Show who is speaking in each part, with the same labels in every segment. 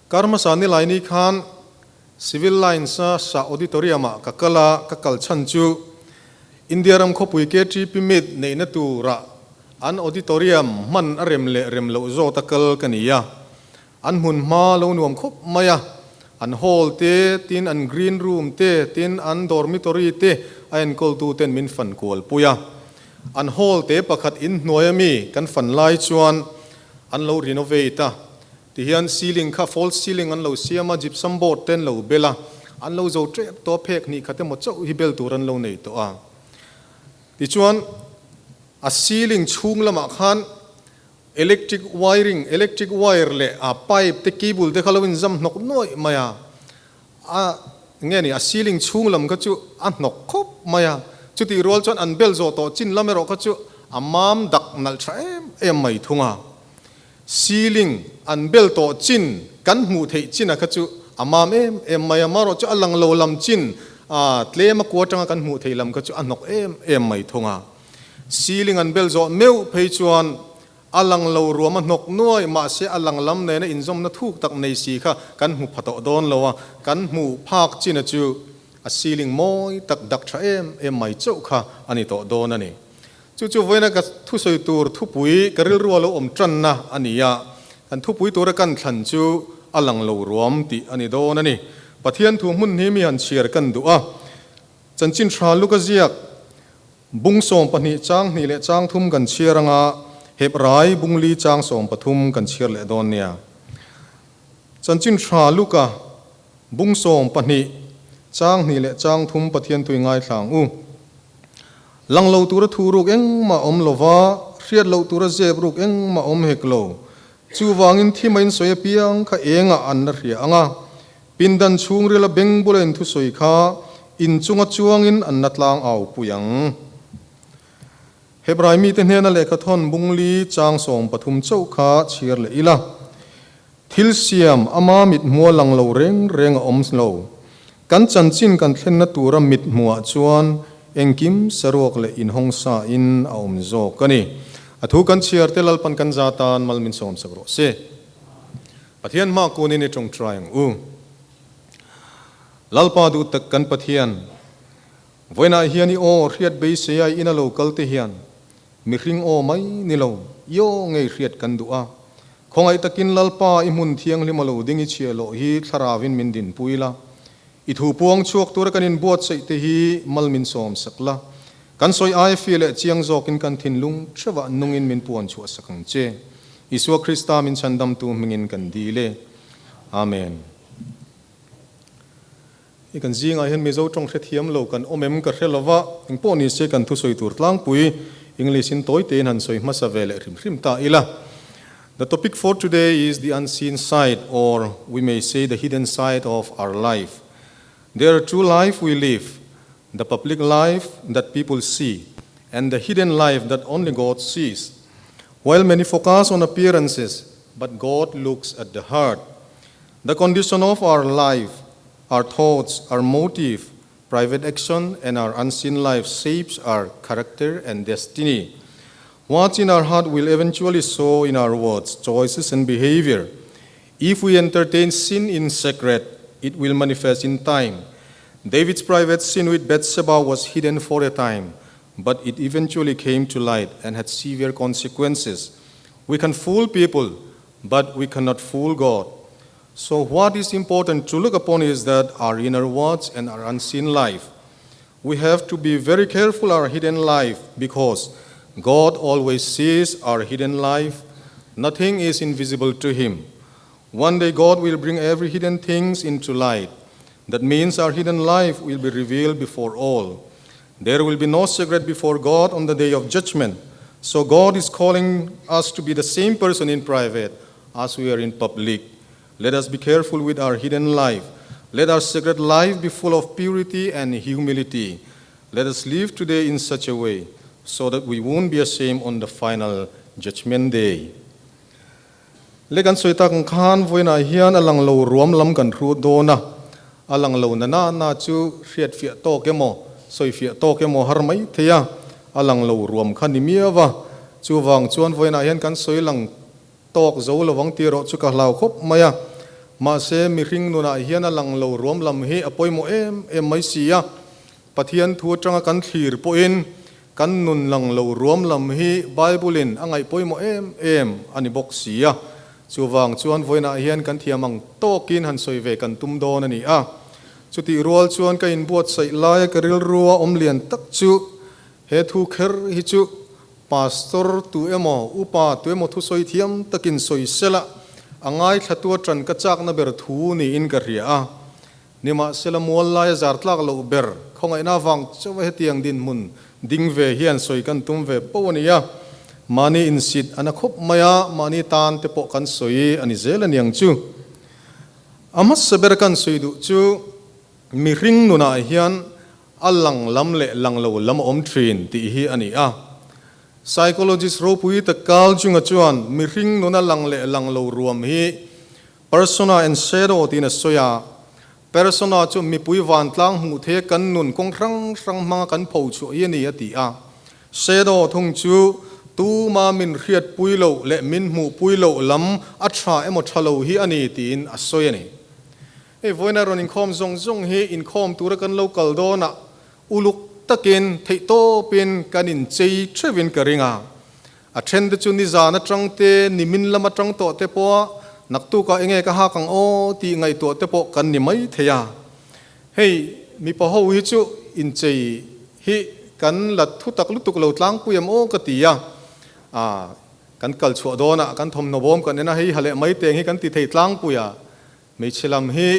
Speaker 1: Kar hmasa nilaini khan Civil Lines-a Shah Auditorium-ah ka kal a, ka kal chhan chu India ram khawpui KTP Meet neihna turah an auditorium hman a rem leh rem loh zawt a kal ka ni a. An hmun hma lo nuam khawp mai a, an hall te, tin an green room te, tin an dormitory te a enkawltu ten min fan kual pui a. An hall te pakhat in hnuai ami kan fan lai chuan an lo renovate a, tihian ceiling kha false ceiling an lo siam a, gypsum board te an lo bel a, an lo zo tep tawh a, phek hnih khat emaw chauh hi bel tur an lo nei tawh a. Tichuan a ceiling chhung lamah khan Electric wiring, electric wire leh a pipe te cable te kha lo inzam hnawk nuaih mai a, a nge ni a ceiling chhung lam kha chu a hnawk khawp mai a, chutih rual chuan an bel zawh tawh chin lam erawh kha chu a mam dak nalh tha em em mai thung a. Ceiling an bel tawh chin kan hmuh theih chin a kha chu a mam em em mai a, marawh chu a lang lo lam chin a tlem a kua atanga kan hmuh theih lam kha chu a hnawk em em mai thung a. Ceiling an bel zawh meuh phei chuan a lang lo ruam a hnawk nuai, mahse a lang lam nena inzawmna thuk tak nei si kha kan hmu pha tawh dawn lo a, kan hmuh phak china chu a ceiling mawi tak dak tha em em mai chauh kha a ni tawh dawn a ni. Chu chu vawiina ka thusawi tur thupui ka rilrua lo awm tanna a ni a, kan thupui tura kan thlan chu a lang lo ruam tih a ni dawn a ni. Pathian thu hmun hi mi han chhiar kan duh a, chanchin tha luk a ziak. Bung 12 chang hnih leh chang thum kan chhiar anga Hebrai bung li chang 13 kan chhiar leh dawn nia. Chanchin tha Luka bung 12 chang hnih leh chang thum Pathian tui ngaithlang u. Lang lo tura thu ruk engmah awm lova, hriat loh tura zep ruk engmah awm hek lo. Chuvangin thi maiin sawi apiang kha engah an la hria anga, Pindan chhungrila beng bula inthusawi kha inchunga chuangin an la tlang au pui ang. Hebrai mite hnena lehkhathawn bungli chang 13 chauh kha chhiar leh ila. Thil siam ama mithmua lang lo reng reng a awm lo. Kan chanchin kan thlenna tura mithmuah chuan engkim saruak leh inhawng sa in a awm zawk a ni. A thu kan chhiar te Lalpan kan za tan mal min sawmsak rawh se. Pathian hma kunin i tawngtai ang u. Lalpa duh tak kan Pathian, vawiinah hian i aw hriat beisei a ina lo kal te hian mihring aw mai ni lo, i aw ngei hriat kan duh a. Khawngaih takin Lalpa i hmun thianghlim a lo ding i chhiah loh hi thlaravin min dinpui la. I thu puang chhuak tura kan inbuatsaih te hi mal min sawm sak la. Kan sawi ai fia leh chiang zawkin kan thinlung theuhah nungin min puan chhuah sak ang che. Isua Krista min chhandamtu hmingin kan dil e. Amen. I kan zingah hian Mizo tawng hrethiam lo kan awm em ka hre lova, engpawh ni se kan thusawi tur tlangpui English in tawi tein han sawi hmasa ve leh hrim hrim ta ila. The topic for today is the unseen side or we may say the hidden side of our life. There are two life we live, the public life that people see and the hidden life that only God sees. While many focus on appearances, but God looks at the heart. The condition of our life, our thoughts, our motive, private action, and our unseen life shapes our character and destiny. What's in our heart will eventually show in our words, choices, and behavior. If we entertain sin in secret, it will manifest in time. David's private sin with Bathsheba was hidden for a time, but it eventually came to light and had severe consequences. We can fool people, but we cannot fool God. So what is important to look upon is that our inner words and our unseen life. We have to be very careful our hidden life because God always sees our hidden life. Nothing is invisible to him. One day God will bring every hidden things into light. That means our hidden life will be revealed before all. There will be no secret before God on the day of judgment. So God is calling us to be the same person in private as we are in public. Let us be careful with our hidden life. Let our secret life be full of purity and humility. Let us live today in such a way so that we won't be ashamed on the final judgment day. Le kan sawi tak ang khan vawiinah hian a lang lo ruam lam kan hrut dawn a, a lang lo na na na chu hriat fiah tawk emaw, sawi fiah tawk emaw har mai thei a, a lang lo ruam kha ni miau a. Chuvang chuan vawiinah hian kan sawi lang tawk zo lovang tih erawh chu ka hlau khawp mai a. Mahse, mihring nunah hian a lang lo ruam lam hi a pawimawh em em mai si a. Pathian thu atanga kan thlir pawhin kan nun lang lo ruam lam hi Bible-in a ngaih pawimawh em em a ni bawk si a. Chuvang chuan vawiinah hian kan thiam ang tawkin han sawi ve kan tum dawn a ni a. Chutih rual chuan ka inbuatsaih laia ka rilrua awm lian tak chu he thu kher hi chu Pastor tu emaw, upa tu emaw thusawi thiam takin sawi sela a ngaithlatu atan ka chakna ber thu niin ka hria a. Nimahsela mual laia zar tlak loh ber khawngaihna avang chauha hetiang dinhmun ding ve hian sawi kan tum ve poh a ni a. Mahni insit a na khawp mai a, mahni tan te pawh kan sawi a ni zel a niang chu. A hmasa ber kan sawi duh chu mihring nunah hian A lang lam leh lang lo lam a awm thin tih hi a ni a. Psychologist ropui tak Carl Jung-a chuan mihring nuna lang leh lang lo ruam hi persona and shadow tiin a sawi a. Persona chu mipui vantlang hmuh theia kan nun kawng hrang hrang hmanga kan pho chhuah hi a ni a ti a. Shadow thung chu tuma min hriatpui loh leh min hmuhpui loh lam a tha emaw tha lo hi a ni tiin a sawi a ni. Hei vawiina rawn inkhawm zawng zawng hi inkhawm tura kan lo kal dawnah uluk takin theihtawpin kan inchei theuhin ka ring a. A thente chu nizan atang te, nimin lam atang tawh te pawha naktukah enge ka hak ang aw tih ngaihtuah te pawh kan ni mai thei a. Hei mipa ho hi chu inchei hi kan la thutak lutuk lo tlangpui em aw ka ti a. Kan kal chhuah dawnah kan thawmhnaw bawm kan en a, hei ha leh mai teng hi kan ti thei tlangpui a. Hmeichhe lam hi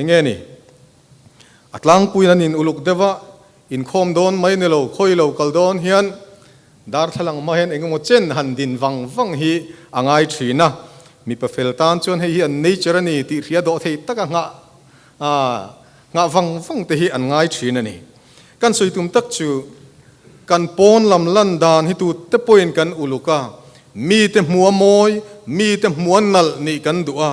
Speaker 1: eng nge ni? A tlangpuiin an in uluk deuh a, inkhawm dawn mai ni lo, khawi lo kal dawn hian darthlalang hma hian eng emaw chen han din vang vang hi a ngai thin a. Mipa fel tan chuan hei hi an nature a ni tih hria dawh thei taka nghah nghah vang vang te hi an ngai thin a ni. Kan sawi tum tak chu kan pawn lam lan dan hi tute pawhin kan uluk a, mite hmua mawi, mite hmua nalh nih kan duh a,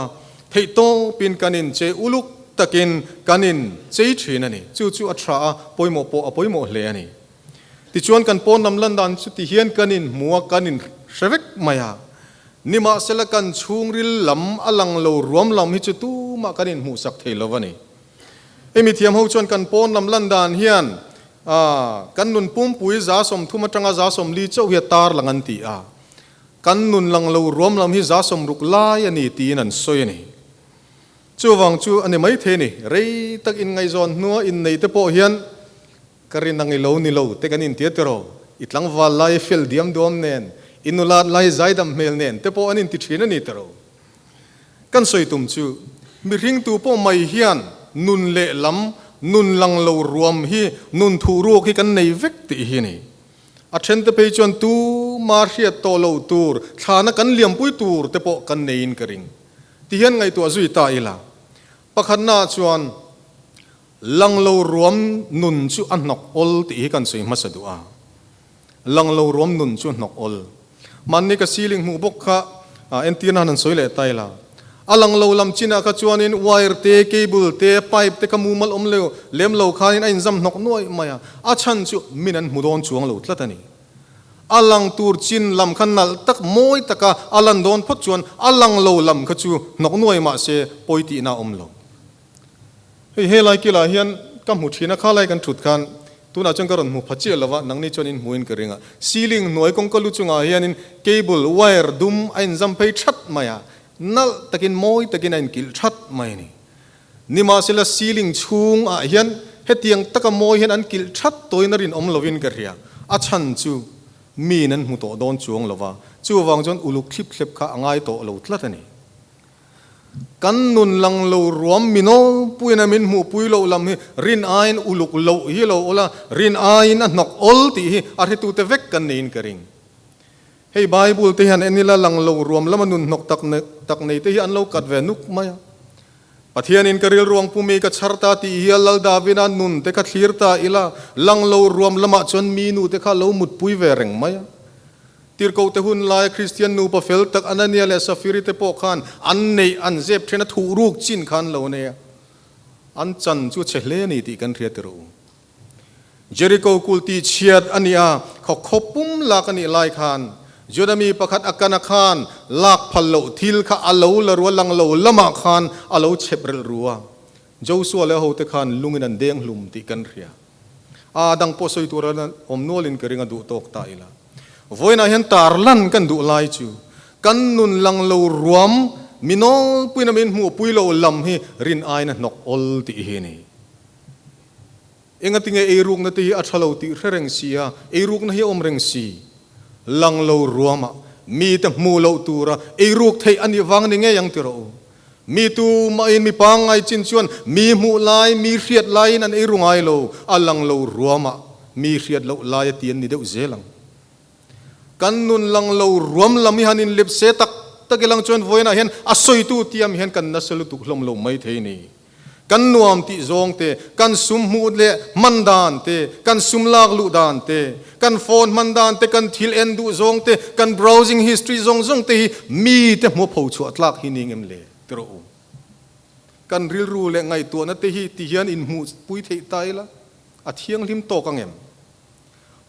Speaker 1: theihtawpin kan inchei uluk takin kan inchei thin a ni. Chu chu a tha a, pawimawh pawh a pawimawh hle a ni. Tichuan kan pawn lam lan dan chu tihian kan inhmu a, kan inhre vek mai a. Nimahsela kan chhungril lam a lang lo ruam lam hi chu tumah kan inhmuhsak thei lo a ni. Hei mithiam ho chuan kan pawn lam lan dan hian kan nun pumpui 30 atanga 40 chauh hi a tar lang an ti a, kan nun lang lo ruam lam hi 60 lai a ni tiin an sawi a ni. Chuvang chu a ni maithei a ni, rei tak inngaihzawn hnua innei te pawh hian ka rin ang i lo ni lo te kan intia tiraw, i tlangval lai fel diam duam nen, i nulat lai zaidam hmel nen te pawh an inti thin a ni tiraw. Kan sawi tum chu, mihring tu pawh mai hian nun lehlam, nun lang lo ruam hi, nun thuh ruak hi kan nei vek tih hi a ni. A thente phei chuan tuma hriat tawh loh tur, thlana kan liampui tur te pawh kan neiin ka ring. Ti hian ngaihtuah zui ta ila. Pakhatnaah chuan, lang lo ruam nun chu a hnawk awl tih hi kan sawi hmasa duh a. Lang lo ruam nun chu hnawk awl. Mahni ka ceiling hmuh bawk kha entirna han sawi leh ta ila. A lang lo lam chinah kha chuanin wire te, cable te, pipe te kha mumal awm lo lem lo khanin a inzam hnawk nuai mai a. A chhan chu min an hmu dawn chuang lo tlat a ni. A lang tur chin lam kha nalh tak mawi taka a lan dawn phawt chuan a lang lo lam kha chu hnawk nuai mah se pawi tihna a awm lo. Hei helai kilah hian ka hmu thin a, khalai kan thut khan tunah chuan ka rawn hmu pha chiah lo va, nangni chuan in hmuin ka ring a. Ceiling hnuai kawngka lu chungah hianin cable wire dum a inzam phei that mai a, nalh takin mawi takin a inkilh that mai a ni. Nimahsela ceiling chhungah hian hetiang taka mawi hian an kilh that tawhin a rinawm lovin ka hria, a chhan chu miin an hmu tawh dawn chuang lo va, chuvang chuan uluk thlip thlep kha a ngai tawh lo tlat a ni. Kan nun lang lo ruam mi nawlpuiin a min hmuhpui loh lam hi rin aiin uluk loh hi lo awl a, rin aiin a hnawk awl tih hi a hretute vek kan niin ka ring. Hei Bible te hian en ila lang lo ruam lama nun hnawk tak tak nei te hi an lo kat ve nuk mai a. Pathianin ka rilruang pumi ka chhar ta tih hi a Lal Davida nun te kha thlir ta ila lang lo ruam lamah chuan mi nu te kha lo mutpui ve reng mai a. Tirhkohte hun laia Kristian nupa fel tak Anania leh Safiri te pawh khan an neih an zep then a thuh ruk chin kha an lo nei a, an chan chu chhe hle a ni tih kan hria tirh u. Jeriko kul tih chhiat a nih a, khaw khaw pum lak a nih lai khan Juda mi pakhat Akana khan lak phal loh thil kha a lo la rua lang lo lamah khan a lo chep relh rua. Josua leh a hote khan lungin an deng hlum tih kan hria. A dang pawh sawi tur a awm nualin ka ring a duh tawk ta ila. Vawiinah hian tarlan kan duh lai chu kan nun lang lo ruam mi nawlpuiin a min hmuhpui lo lam hi rin aiin a hnawk awl tih hi a ni. Engatinge eirukna te hi a tha lo tih hre reng si a, eirukna hi a awm reng si. Lang lo ruamah mite hmuh loh tura eiruk theih a nih vang ni ngei ang ti rawh u. Mi tu mahin mi pangngai chin chuan mi hmuh lai, mi hriat laiin an eiru ngai lo, a lang lo ruamah mi hriat loh lai a ti an ni deuh zel ang. Kan nun lang lo ruam lam hi han inlep se tak tak ilang chuan vawiinah hian a sawitu tiam hian kan nasa lutuk hlawm lo mai thei ni. Kan nuam tih zawng te, kan sum hmuh leh hman dan te, kan sum lak luh dan te, kan phone hman dan te, kan thil en duh zawng te, kan browsing history zawng zawng te hi mite hmu pho chhuah tlak hi ni ngem le ti rawh u. Kan rilru leh ngaihtuahna te hi ti hian inhmuh pui theih ta ila a thianghlim tawk ang em?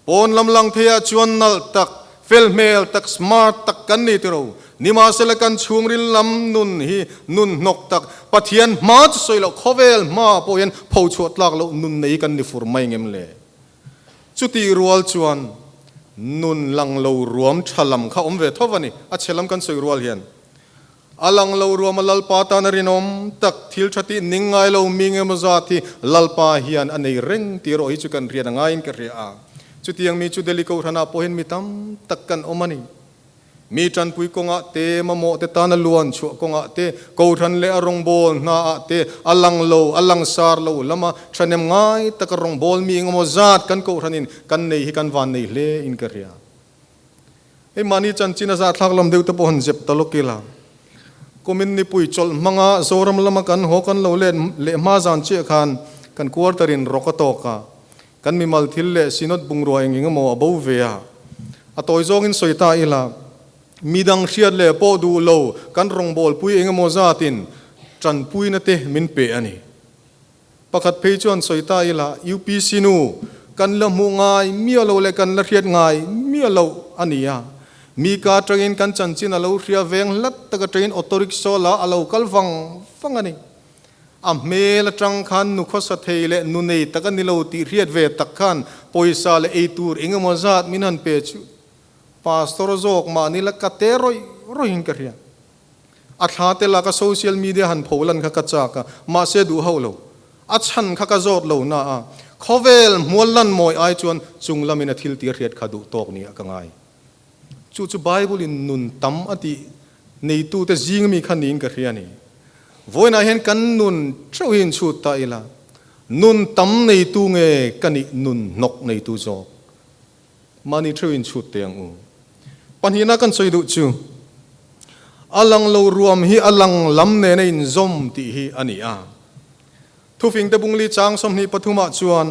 Speaker 1: Pawn lam lang theiah chuan nalh tak, fel hmel tak, smart tak kan ni tiro. Nimahsela kan chhungril lam nun hi nun hnawk tak, Pathian hma chu sawi loh, khawvel hma pawh hian pho chhuah tlak loh nun nei kan ni fur mai ngem le? Chutih rual chuan nun lang lo ruam tha lam kha awm ve tho a ni, a chhe lam kan sawi rual hian. A lang lo ruam a Lalpa tan a rinawm tak, thil tha tih ning ngai lo mi nge maw zat hi Lalpa hian a nei reng tih erawh hi chu kan riat a ngaiin ka hria a. Chutiang mi chu Delhi Kohhranah pawhin mi tam tak kan awm a ni. Mi tanpui kawngah te, mamawh te tan a luan chhuah kawngah te, Kohhran leh a rawngbâwl hnaah te a lang lo, a langsar lo lama thahnem ngai taka rawngbâwl mi engemaw zat kan Kohhranin kan nei hi kan vannei hle in ka hria. Hei mahni chanchin a zahthlak lam deuh te pawh han zep ta lawk ila. Kumin nipui chawlh hmanga Zoram lama kan haw kan lo let leh hma zan chiah khan kan quarter in rawk a tawk a, kan mimal thil leh synod bungrua eng eng emaw a bo ve a. A tawi zawngin sawi ta ila, midang hriat leh pawh duh lo kan rawngbawlpui eng emaw zatin tanpuina te min pe a ni. Pakhat phei chuan sawi ta ila, UPC nu, kan la hmuh ngai miah lo leh kan la hriat ngai miah lo a ni a. Mi ka atangin kan chanchin a lo hria veng hlat tak atangin auto rickshaw la a lo kal vang vang a ni. A hmel atang khan nu khawsa thei leh nu nei tak a ni lo tih hriat ve tak khan pawisa leh ei tur eng emaw zat min han pe chu Pastor zawk mahni la ka te rawih rawihin ka hria. A thla te laka social media han pho lan kha ka chak a, mahse duh hauh lo. A chhan kha ka zawt lo na a, khawvel hmual lan mawi ai chuan chung lamin a thil tir hriat kha duh tawk nia ka ngai. Chu chu Bible in nun tam a tih neitute zing mi kha niin ka hria a ni. Vawiinah hian kan nun theuh hi inchhut ta ila, nun tam neitu nge ka nih nun hnawk neitu zawk? Mahni theuh in chhut teh ang u. Pahnihna kan sawi duh chu, a lang lo ruam hi a lang lam nena inzawm tih hi a ni a. Thufingte bungli chang 23 ah chuan,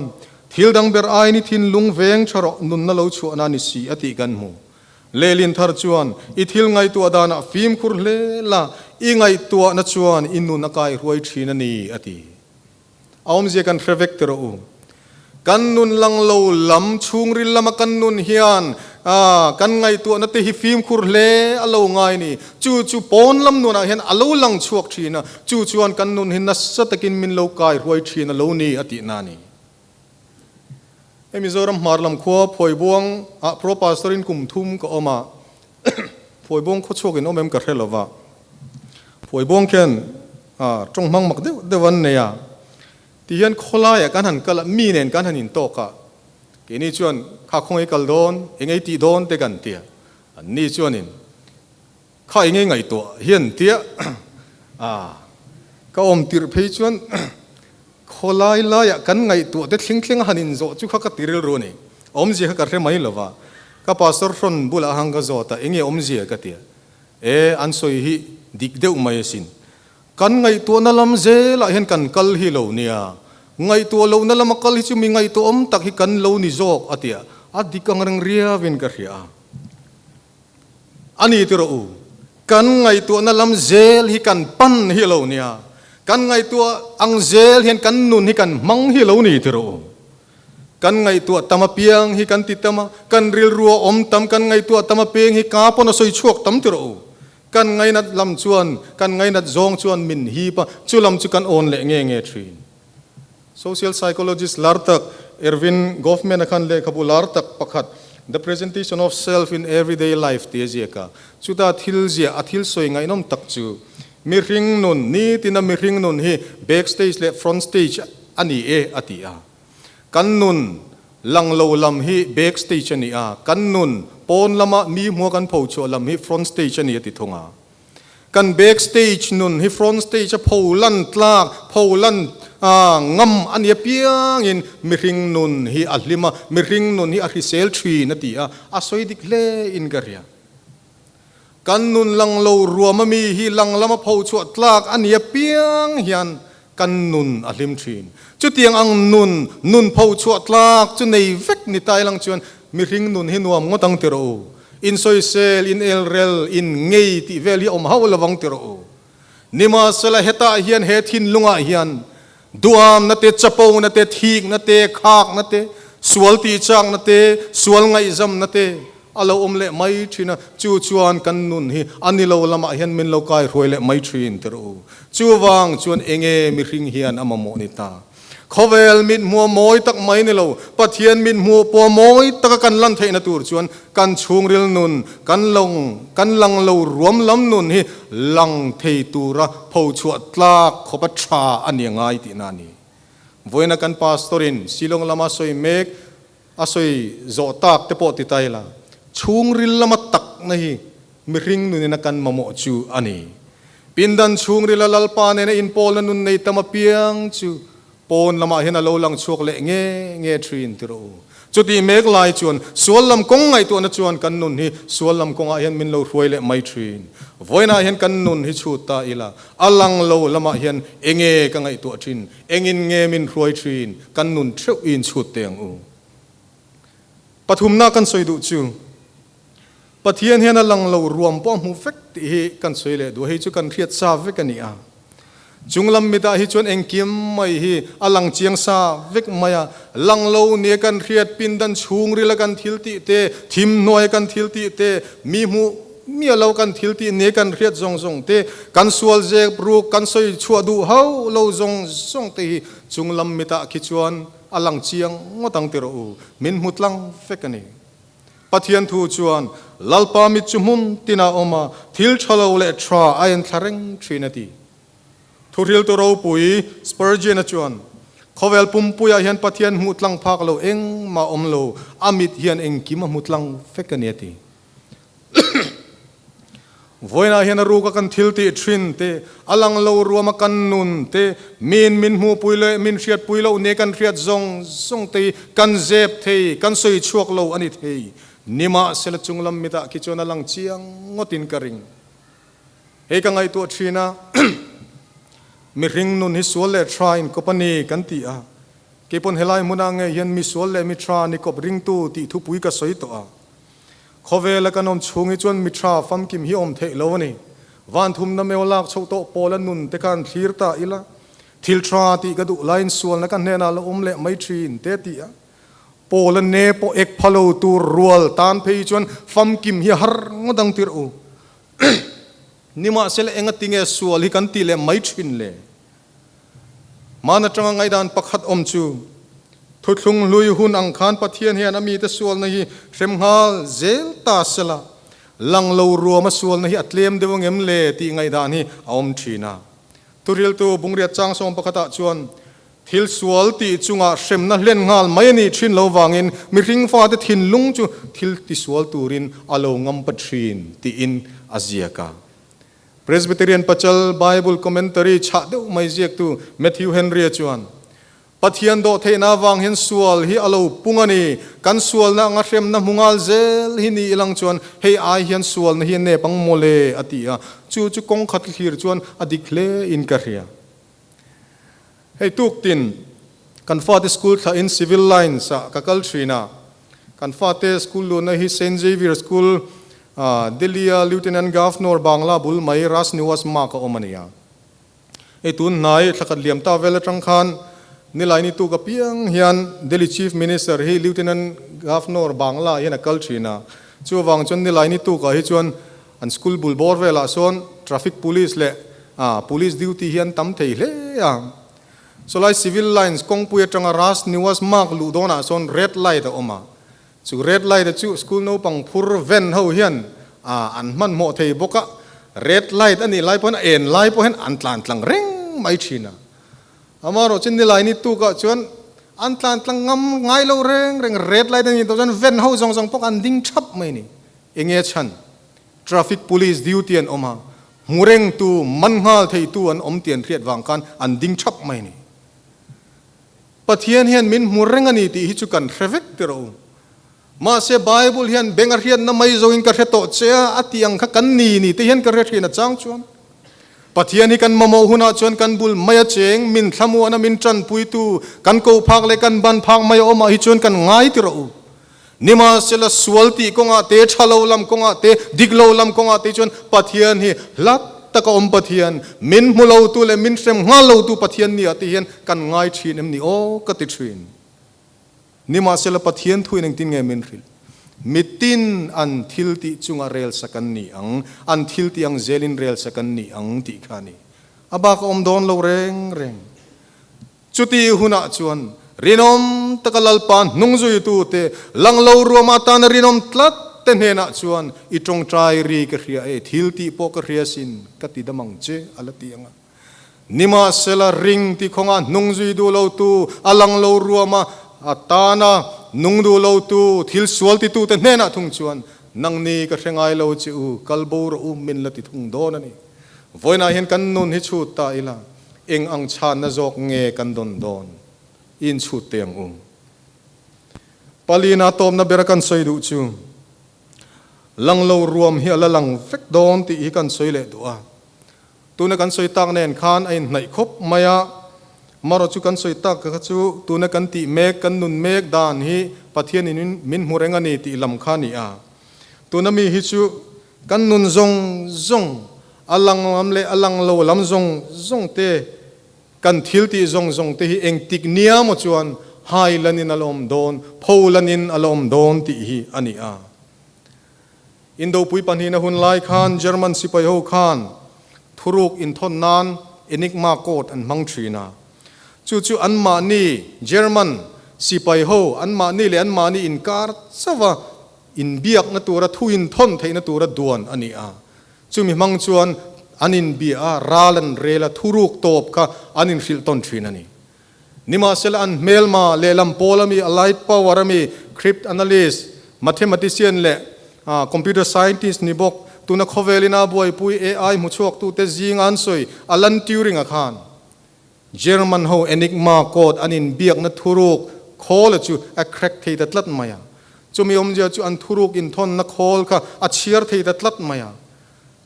Speaker 1: Thil dang ber aiin i thinlung veng tha rawh, nunna lo chhuahna a ni si a tih kan hmu. Lehlin thar chuan, I thil ngaihtuah danah fimkhur hle la, i ngaihtuahna chuan i nun a kaihruai thin a ni a ti. A awmzia kan hre vek ti rawh u. Kan nun lang lo lam, chhungril lama kan nun hian kan ngaihtuahna te hi fimkhur hle a lo ngai ni. Chu chu pawn lam nunah hian a lo lang chhuak thin a, chu chuan kan nun hi nasa takin min lo kai hruai thin a lo ni a tihna a ni. Hei Mizoram hmar lam khua Phuaibuang ah Pro Pastor in kum thum ka awm a, Phuaibuang khaw chhuak in awm em ka hre lo va. Phuaibuang khian tawng hmang mak deuh deuh an nei a, ti hian khawlaiah kan han kal a, mi nen kan han intawk a, keini chuan kha khawngaih kal dawn, engei tih dawn te kan ti a, anni chuanin kha engei ngaihtuah hian tia a ka awm tirh phei chuan khawlai laiah kan ngaihtuah te thleng thleng a han inzawh chu kha ka ti rilru a ni, awmzia kha ka hre mai lo va, ka pastor hrawn bulah hang ka zawt a, enge awmzia ka ti a. E, an sawi hi dik deuh mai asin. Kan ngaihtuahna lam zelah hian kan kal hi lo nia. Ngaihtuah lohna lama kal hi chu mi ngaihtuahawm tak hi kan lo ni zawk a tia, a dik ang reng riauin ka hria a. A ni ti rawh u, kan ngaihtuahna lam zel hi kan pan hi lo nia. Kan ngaihtuah ang zel hian kan nun hi kan hmang hi lo ni ti rawh u. Kan ngaihtuah tam apiang hi kan ti tam a, kan rilru a awm tam, kan ngaihtuah tam apiang hi ka pawn a sawi chhuak tam ti rawh u. Kan ngainat lam chuan, kan ngainat zawng chuan min hip a, chu lam chu kan awn leh nge nge thin. Social psychologist lar tak Erving Goffman-a khan lehkhabu lar tak pakhat The Presentation of Self in Everyday Life tih a ziak a. Chuta thil ziah a thil sawi ngaihnawm tak chu mihring nun, nitina mihring nun hi backstage leh front stage a ni e a ti a. Kan nun lang lo lam hi backstage a ni a, kan nun pawn lama mi hmua kan pho chhuah lam hi front stage a ni a ti thung a. Kan back stage nun hi front stage a pho lan tlak, pho lan ngam a ni apiangin mihring nun hi a hlim a, mihring nun hi a hrisel thin a ti a, a sawi dik hle in ka hria. Kan nun lang lo ruam a mi hi lang lama pho chhuah tlak a ni apiang hian kan nun a hlim thin. Chutiang ang nun, nun pho chhuah tlak chu nei vek ni tai lang chuan mihring nun hi nuam ngawt ang ti rawh u. In sawisel, in elrel, in ngei tih vel hi awm hauh lovang ti rawh u. Nimahsela hetah hian he thinlungah hian duamna te, chapona te, thikna te, khakna te, sual tihchakna te, sual ngaihzamna te, A lo awm leh mai thin a, chu chuan kan nun hi a ni lo lamah hian min lo kai hruai leh mai thin tir u. Chuvang chuan enge mihring hian a mamawh ni ta? Khawvel mit hmuh mawi tak mai ni lo, Pathian mit hmuh pawh mawi taka kan lan theihna tur chuan kan chhungril nun, kan lawng, kan lang lo ruam lam nun hi lang thei tura phochhuah tlak khawpa tha a ni angai tihna a ni. Vawiina kan Pastor-in Shillong lama sawi mek A sawi zawh tak te pawh ti ta ila, chhungril lama takna hi mihring nunin a kan mamawh chu a ni. Pindan chhungrila Lalpa nena inpawlna nun nei tam apiang chu pawn lamah hian a lo lang chhuak leh nge nge thin ti rawh u. Chutih mek lai chuan sual lam kawng ngaihtuahna chuan kan nun hi sual lam kawngah hian min lo hruai leh mai thin. Vawiinah hian kan nun hi chhut ta ila, a lang lo lamah hian enge ka ngaihtuah thin? Engin nge min hruai thin? Kan nun theuh i inchhut teh ang u. Pathumna kan sawi duh chu, Pathian hian a lang lo ruam pawh a hmu vek tih hi kan sawi leh duh. Hei chu kan hriat sa vek a ni a. Chung lam mitah hi chuan engkim mai hi a lang chiang sa vek mai a. Lang lo nia kan hriat pindan chhungrila kan thil tih te, thim hnuaia kan thil tih te, mi hmuh Miah lo kan thil tih ni kan hriat zawng zawng te, kan sual zek ruk kan sawi chhuah duh hauh lo zawng zawng te hi chung lam mitah khi chuan a lang chiang ngawt ang ti rawh u, min hmu tlang vek a ni. Pathian thu chuan, Lalpa mit chu hmun tinah a awm a, thil tha lo leh tha a en thla reng thin a ti. Thuhriltu ropui Spurgeon-a chuan, Khawvel pumpuiah hian Pathian hmuh tlang phak lo engmah a awm lo, a mit hian engkim a hmu tlang vek a ni a ti. Vawiinah hian a ruka kan thil tih thin te, a lang lo ruama kan nun te, miin min hmuhpui leh min hriatpui loh nia kan hriat zawng zawng te hi kan zep thei, kan sawi chhuak lo a ni thei. Nimahsela chunglam mitah khi chuan a lang chiang ngawtin ka ring. Hei ka ngaihtuah thin a, mihring nun hi sual leh tha inkawp a ni kan ti a, keipawn helai hmunah ngei hian mi sual leh mi tha ni kawp ringtu tih thupui ka sawi tawh a. Khawvela kan awm chhung hi chuan mi tha famkim hi awm theih lo a ni. Van thumna meu lak chhoh tawh pawla nun te khan thlir ta ila, thil tha tih ka duh laiin sualna ka hnenah la awm leh mai thin te ti a. Pawla ne pawh ek pha lo tur rual tan phei chuan famkim hi a har ngawt ang tirh u. Nimahsela engatinge sual hi kan tih leh mai thin le? Hmaan atanga ngaihdan pakhat awm chu, Thuthlung hlui hun ang khan Pathian hian a mite sualna hi hrem nghal zel ta sela, lang lo ruama sualna hi a tlem deuh angem le tih ngaihdan hi a awm thin a. Thuriltu Bungriat Changsawm pakhatah chuan, Thil sual tih chungah hremna hlen nghal mai a nih thin lo vangin mihring fate thinlung chu thil tisual turin a lo ngampa thin tiin a ziak a. Presbyterian Pachal Bible Commentary chhah deuh mai ziaktu Matthew Henry-a chuan, Pathian dawh theihna avang hian sual hi a lo pung a ni. Kan sualna anga hremna hmu nghal zel hi ni ilang chuan hei ai hian sualna hi a nep ang mawle, a ti a. Chu chu kawng khat thlir chuan a dik hle in ka hria. Hei tuktin kan fate school thlahin Civil Lines-ah ka kal thin a. Kan fate school luhna hi Saint Xavier School, Delhi-a Lieutenant Governor Bangla bul mai Raj Niwas Marg a awm a ni a. Hei tun hnai thlakhat liam ta vel atang khan Nilaini tuk apiang hian Delhi Chief Minister hi Lieutenant Governor Bangla hian a kal thin a, chuvang chuan Nilaini tukah hi chuan an school bul bawr velah sawn traffic police leh police duty hi an tam thei hle a. Sawlai Civil Lines kawngpui atanga Raj Niwas Marg luh dawnah sawn red light a awm a, Chu red light a chu school naupang phur van ho hian an hmanhmawh thei bawk a, red light a nih lai pawhin a en lai pawh hian an tlan tlang reng mai thin a. Amaherawh chu nilai ni tukah chuan an tlan tlang ngam ngai lo reng reng, red light a nih tawh chuan van ho zawng zawng pawh an ding thap mai a ni. Enge chhan? Traffic police duty an awm a, hmu rengtu, man nghal theitu an awm tih an hriat vang khan an ding thap mai a ni. Pathian hian min hmu reng a ni tih hi chu kan hre vek tirh u. Mahse Bible hian beng a hriatna mai zawngin ka hre tawh che a, a tih ang kha kan ni ni te hian ka hre thin a chang chuan. Pathian hi kan mamawh hunah chuan kan bul mai a cheng, min thlamuana min tanpuitu, kan ko phak leh kan ban phak mai a awmah hi chuan kan ngai tirh u. Nimahsela sual tih kawngah te, tha lo lam kawngah te, dik lo lam kawngah te chuan Pathian hi hlat taka awm Pathian, min hmu lotu leh min hrem nghal lotu Pathian ni ah te hian kan ngai thin em ni aw ka ti thin. Nimahsela Pathian thuin engtin nge min hrilh? Mitin an thil tih chungah rel sak an ni ang, an thil tih ang zelin rel sak an ni ang tih kha a ni. A bak a awm dawn lo reng reng. Chuti hunah chuan rinawm taka Lalpa hnungzuitute lang lo ruam atana rinawm tlat te hnenah chuan i tawngtai ri ka hria e, thil tih pawh ka hria sin, ka ti dam ang che, a la ti ang a. Nimahsela ring ti khawngah hnungzui duh lotu, a lang lo ruama atana nung duh lotu, thil sual titute hnenah thung chuan, Nangni ka hre ngai lo che u, kal bo rawh u, min la ti thung dawn a ni. Vawiinah hian kan nun hi chhut ta ila, eng ang chhanna zawk nge kan dawn dawn? I inchhut teh ang u. Palina tawpna bera kan sawi duh chu, lang lo ruam hi a la lang vek dawn tih hi kan sawi leh duh a. Tuna kan sawi tak nen khan a inhnaih khawp mai a, marawh chu kan sawi tak kha chu tuna kan tih mek, kan nun mek dan hi Pathianin min hmu reng a ni tih lam kha a ni a. Tuna mi hi chu Kan nun zawng zawng, a lang lam leh a lang lo lam zawng zawng te, kan thil tih zawng zawng te hi engtik nia maw chuan hai lanin a la awm dawn, pho lanin a la awm dawn tih hi a ni a. Indopui pahnihna hun lai khan German sipai ho khan thuruk inthawn nan Enigma code an hmang thin a. Chu chu anmahni German sipai ho anmahni leh anmahni inkar chauh a, Inbiakna tura thu inthawn theihna tura duan a ni a, chumi hmang chuan an inbia a, ral an rel a, thuruk tawp kha an inhrilh tawn thin a ni. Nimahsela an hmelma lehlam pawl ami, allied power ami, crypt analyst, mathematician leh computer scientist ni bawk, tuna khawvelin a buaipui AI hmuchhuaktute zinga an sawi Alan Turing-a khan German ho Enigma code an inbiakna thuruk khawl a chu a crack thei ta tlat mai a. Chumi awmzia chu an thuruk inthawnna khawl kha a chhiar thei ta tlat mai a.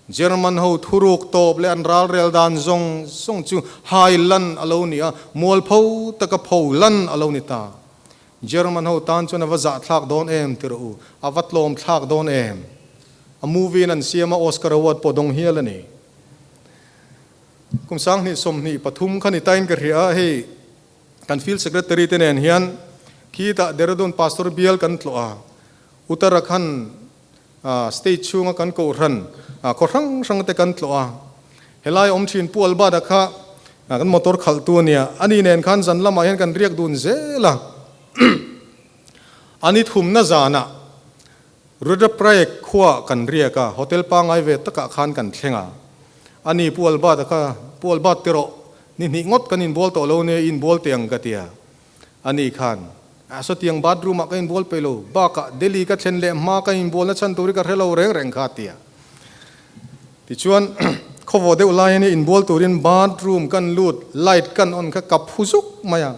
Speaker 1: German ho thuruk tawp leh an ralrel dan zawng zawng chu hai lan a lo ni a, mualpho taka pho lan a lo ni ta. German ho tan chuan a va zahthlak dawn em ti rawh u, a va tlawm thlak dawn em. A movie in an siam a, Oscar award pawh dawng hial a ni. Kum 2023 kha ni tain ka hria a, hei kan field secretary te nen hian khitah Dehradun Pastor bial kan tlawh a, Uttarakhand state chhunga kan kohhran khaw hrang hrang te kan tlawh a, helai awm thin Pu Albert-a kha kan motor khalhtu a nia, ani nen khan zan lamah hian kan riak dun zel a, ani thumna zanah Rudraprayag khua kan riak a, hotel pangngai ve takah khan kan thleng a. Ani Pu Albert-a kha, Pu Albert ti rawh, ni hnih ngawt kan inbual tawh lo nia, i inbual teh ang ka ti a. Ani khan, A sawtiang bathroom-ah ka inbual peih lo, bakah Delhi ka thlen leh hma ka inbualna chhan tur hi ka hre lo reng reng kha a ti a. Tichuan, khawvawh deuh lai ania inbual turin bathroom kan lut, light kan on kha ka phu zuk mai a.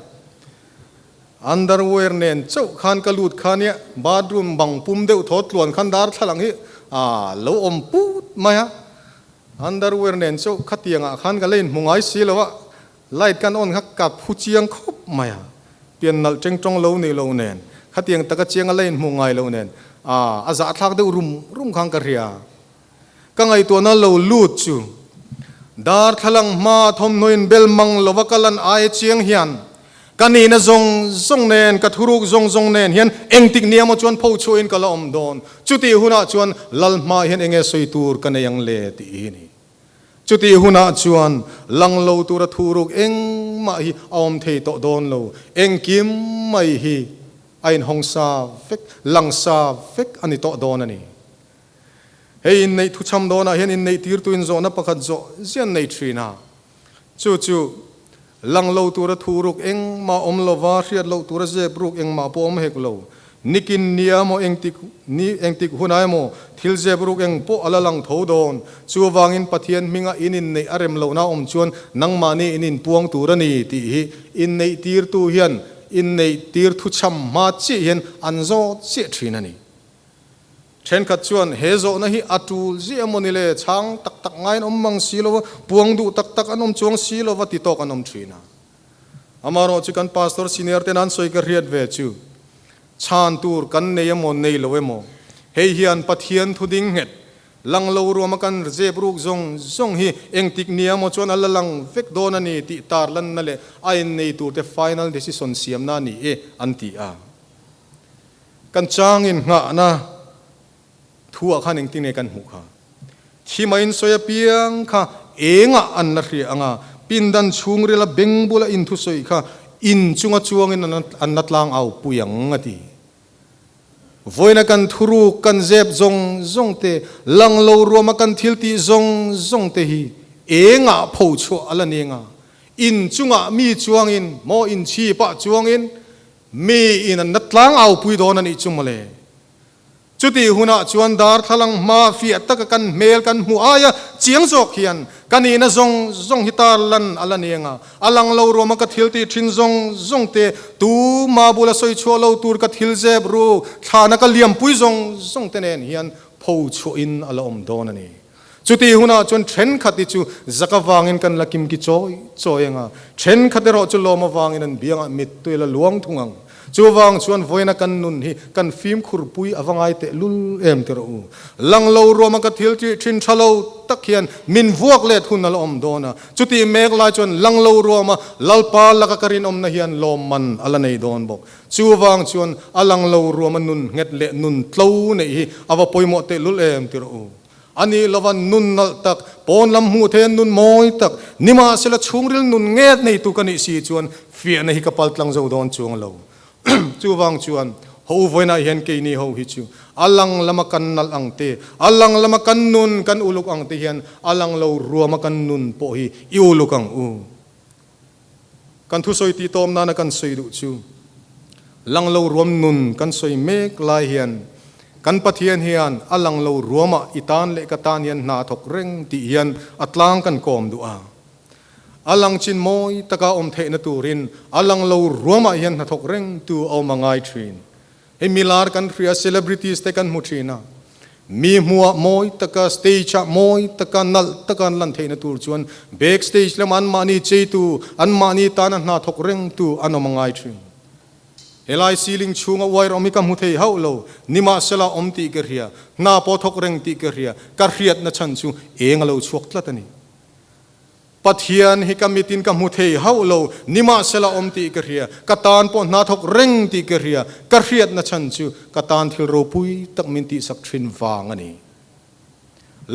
Speaker 1: Underwear nen chauh khan ka lut kha nia, bathroom bang pum deuh thaw tluan khan darthlalang hi a lo awm put mai a, underwear nen chauh khatiang ah khan ka la inhmu ngai si lo a, light kan on kha ka phu chiang khawp mai a, pian nalh teng tawng lo nih lo nen, khatiang taka chiang a la inhmu ngai lo nen a a zahthlak deuh rum rum khan ka hria. Ka ngaihtuahna lo lut chu darthlalang hma thawmhnaw in bel mang lova ka lan ai chiang hian. Ka nihna zawng zawng nen, ka thuruk zawng zawng nen hian engtik ni emaw chuan pho chhuahin ka la awm dawn. Chutih hunah chuan Lal hma hian enge sawi tur ka nei ang le tih hi a ni. Chutih hunah chuan lang lo tura thuruk engmah hi a awm thei tawh dawn lo. Engkim mai hi a inhawng sa vek, lang sa vek a ni tawh dawn a ni. Hei inneih thuchham dawnah hian inneih tirtuin zawhna pakhat zawh zian nei thin a. Chu chu, lang lo tura thuruk engmah awm lova, hriat loh tura zep ruk engmah pawh awm hek lo. Nikin nia emaw engtik ni engtik hunah emaw thil zep ruk eng pawh a la lang tho dawn. Chuvangin Pathian hminga in inneih a rem lohna awm chuan nangmahni in inpuang tur a ni tih hi inneih tirtu hian inneih tir thuchham hma chiah hian an zawt chiah thin a ni. Thenkhat chuan he zawhna hi a tul ziah emaw ni le, chhang tak tak ngaiin awm mang si lo va, puang duh tak tak an awm chuang si lo va ti tawk an awm thin a. Amaherawh chu kan pastor senior ten an sawi ka hriat ve chu, chhan tur kan nei emaw nei lo emaw, hei hian Pathian thu ding nghet, lang lo ruama kan zep ruk zawng zawng hi engtik nia emaw chuan a la lang vek dawn a ni tih tarlanna leh a innei turte final decision siamna a ni e an ti a. Kan changin nghahna thu ah khan engtin nge kan hmuh kha? Thi maiin sawi apiang kha engah an la hria ang a, pindan chhungrila beng bula inthusawi kha in chunga chuangin an la tlang au pui ang a ti. Vawiina kan thuruk kan zep zawng zawng te, lang lo ruama kan thil tih zawng zawng te hi engah pho chhuah a la ni ang a, in chungah mi chuangin maw inchhipah chuangin Mi in an natlang aupui dawn a nih chu mawle. Chutih hunah chuan darthlalang hma fiah taka kan hmel kan hmuh aia chiang zawk hian ka nihna zawng zawng hi tar lan a la ni anga, a lang lo ruama ka thil tih thin zawng zawng te, tu ma bula sawi chhuah lo tur ka thil zep ru thlana ka liampui zawng zawng te nen hian pho chhuahin a la awm dawn a ni. Chutih hunah chuan thenkhat hi chu zak avangin kan la kimki chawi chawi ang a, thenkhat erawh chu lawm avangin an biangah mittui la luang thung ang. Chuvang chuan vawiina kan nun hi kan fimkhur pui a va ngai teh lul em ti rawh u. Lang lo ruama ka thil tih thin tha lo tak hian min vuak let hun a la awm dawn a, chutih mek lai chuan lang lo ruama Lalpa laka ka rinawmna hian lawmman a la nei dawn bawk. Chuvang chuan a lang lo ruama nun nghet leh nun tlo neih hi a va pawimawh teh lul em ti rawh u. A nih lova nun nalh tak, pawn lam hmuh thei a nun mawi tak, nimahsela chhungril nun nget neitu ka nih si chuan fiahna hi ka pal tlang zo dawn chuang lo. Chuvang chuan ho vawiinah hian keini ho hi chu a lang lama kan nalh ang te, a lang lama kan nun kan uluk ang te hian a lang lo ruama kan nun pawh hi i uluk ang u. Kan thusawi tih tawm nana kan sawi duh chu, lang lo ruam nun kan sawi mek lai hian kan Pathian hian a lang lo ruamah i tan leh ka tan hian hna a thawk reng tih hian a tlang kan kawm duh a. A lang chin mawi taka awm theihna turin a lang lo ruamah hian hna thawk reng tu a awm a ngai thin. Hei milar kan hria, celebrities te kan hmu thin a. Mi hmuah mawi taka, stage ah mawi taka, nalh taka an lan theihna tur chuan back stage lama anmahni cheitu, anmahni tana hna thawk rengtu an awm a ngai thin. Helai ceiling chhunga wire awm hi ka hmu thei hauh lo, nimahsela awm tih ka hria, hna pawh thawk reng tih ka hria, ka hriatna chhan chu eng a lo chhuak tlat a ni. Pathian hi ka mitin ka hmu thei hauh lo, nimahsela awm tih ka hria, ka tan pawh hna thawk reng tih ka hria, ka hriatna chhan chu ka tan thil ropui tak min tihsak thin vang a ni.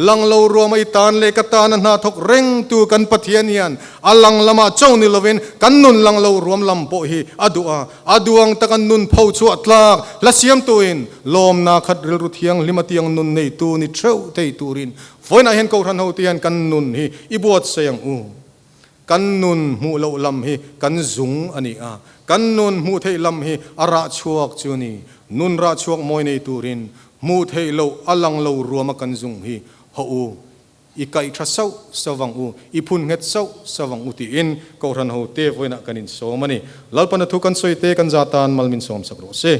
Speaker 1: Lang lo ruama i tan leh ka tana hna thawk reng tu kan Pathian hian a lang lamah cho ni lovin kan nun lang lo ruam lam pawh hi a duh a, a duang taka nun pho chhuah tlak hla siamtuin lawmna khat rilru thianghlim a tiang nun neitu ni theuh thei turin Vawiinah hian Kohhran hote hian kan nun hi i buatsaih ang u. Kan nun hmuh loh lam hi kan zung a ni a, kan nun hmuh theih lam hi a rah chhuak chu a ni. Nun rah chhuak mawi nei turin hmuh theih loh a lang lo ruama kan zung hi hawh u, i kaih tha sauh sauh ang u, i phun nghet sauh sauh ang u tiin Kohhran hote vawiinah kan insawm a ni. Lalpana thu kan sawi te kan za tan mal min sawmsak rawh se.